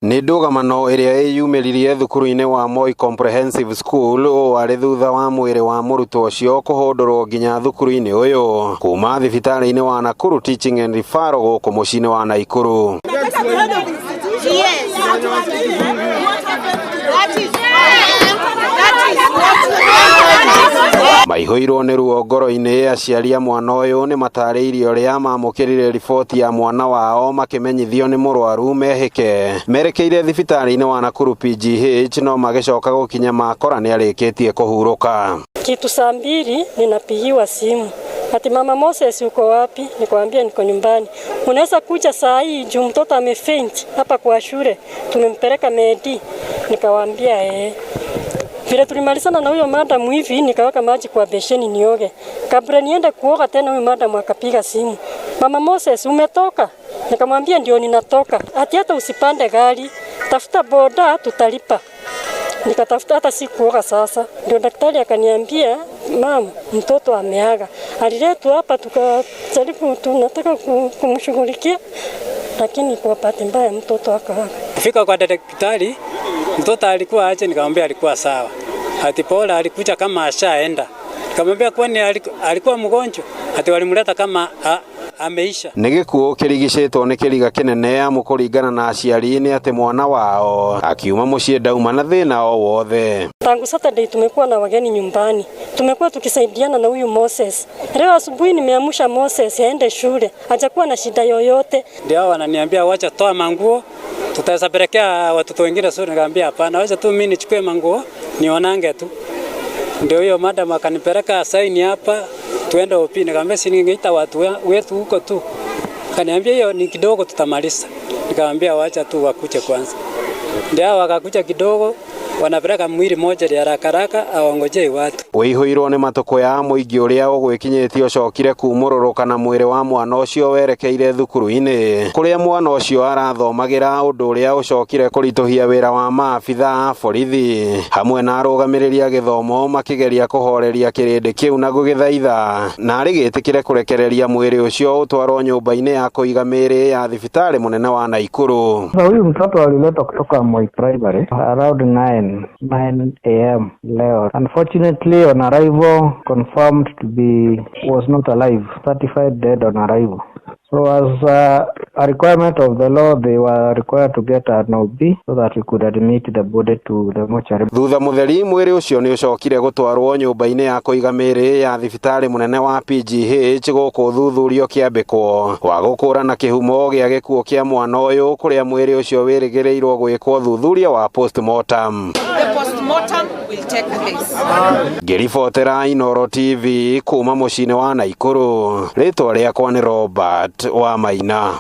Nĩ ndũgamano ĩrĩa ĩyumĩririe thukuru-inĩ wa Moi Comprehensive School ũũ arĩ thutha wa mwĩrĩ wa mũrutwo ũcio kũhũndũrwo nginya thukuru-inĩ ũyũ kuma thibitarĩ-inĩ wa Nakuru Teaching and Referral gũkũ mũciĩ-inĩ wa Nakuru. Yes. That is that is what Maihũirwo nĩ ruo ngoro-inĩ, aciari a mwana ũyũ nĩ matarĩirie ũrĩa mamũkĩrire riboti ya mwana wao makĩmenyithio nĩ mũrwaru mehĩke merekeire thibitarĩ-inĩ wa Nakuru PGH, no magĩcoka gũkinya makora nĩ arĩkĩtie kũhurũka. Kitu saa 2 ninapigiwa simu ati, "Mama Moses, uko wapi?" Nikamwambia niko nyumbani. "Unaweza kuja saa hii juu mtoto amefaint hapa kwa shule, tumempeleka medi." Nikawaambia eh. Vile tulimalizana na huyo madam hivi, nikaweka maji kwa besheni nioge. Kabla niende kuoga tena, huyo madam akapiga simu, "Mama Moses, umetoka?" Nikamwambia ndio ninatoka. Ati hata usipande gari, tafuta boda tutalipa. Nikatafuta, hata sikuoga sasa. Ndio daktari akaniambia, "Mam, mtoto ameaga." Aliletwa hapa tukajaribu, tunataka kumshughulikia, lakini kwa bahati mbaya mtoto akaaga. Kufika kwa daktari, mtoto alikuwa aje? Nikamwambia alikuwa sawa. Ati pole, alikuja kama ashaenda. Nikamwambia kwani alikuwa mgonjwa? Ati walimleta kama ameisha. Nĩ gĩkuũ kĩrigicĩtwo nĩ kĩriga kĩnene, amu kũringana na aciari nĩ atĩ mwana wao akiuma mũciĩ ndauma na thĩna o wothe. Tangu Saturday tumekuwa na wageni nyumbani, tumekuwa tukisaidiana na huyu Moses. Leo asubuhi nimeamsha Moses aende shule, hajakuwa na shida yoyote. Ndio hao wananiambia wacha toa manguo, tutaweza pelekea watoto wengine shule. Nikamwambia hapana, wacha tu mimi nichukue manguo nionange tu. Ndio hiyo madam akanipeleka saini hapa tuende OP. Nikamwambia si ningeita watu wetu huko tu. Akaniambia hiyo ni kidogo tutamaliza. Nikamwambia wacha tu wakuje kwanza. Ndio wakakuja kidogo, wanapeleka mwili moja ya haraka haraka, awangojei watu. Wĩihũirwo nĩ matũkũya, mũingĩ ũrĩa ũgwĩkinyĩtie ũcokire kumũrũrũka na mwĩrĩ wa mwana ũcio werekeire thukuru-inĩ kũrĩa mwana ũcio arathomagĩra, ũndũ ũrĩa ũcokire kũritũhia wĩra wa maabitha a borithi hamwe na arũgamĩrĩri a gĩthomo makĩgeria kũhoreria kĩrĩndĩ kĩu na gũgĩthaitha na arĩ gĩtĩkĩre kũrekereria mwĩrĩ ũcio ũtwarwo nyũmba-inĩ ya kũiga mĩĩrĩ ya thibitarĩ mũnene wa Naikuru. Sasa huyu mtoto aliletwa kutoka Moi Primary around 9 a.m. leo. Unfortunately, on arrival confirmed to be was not alive, certified dead on arrival. So as a requirement of the law, they were required to get an OB so that we could admit the body to the mortuary. Thutha mũtheri mwĩrĩ ũcio nĩ ũcokire gũtwarwo nyũmba-inĩ ya kũiga mĩĩrĩ ya thibitarĩ mũnene wa PGH gũkũ ũthuthuria ũkĩambĩkwo wa gũkũrana kĩhumo gĩa gĩkuũ kĩa mwana ũyũ, kũrĩa mwĩrĩ ũcio wĩrĩgĩrĩirwo gwĩkwo thuthuria wa postmortem. The postmortem will take place. Ngĩribotera Inooro TV kuma mũciĩ-inĩ wa Naikuru, rĩtwa rĩakwa nĩ Robert wa Maina.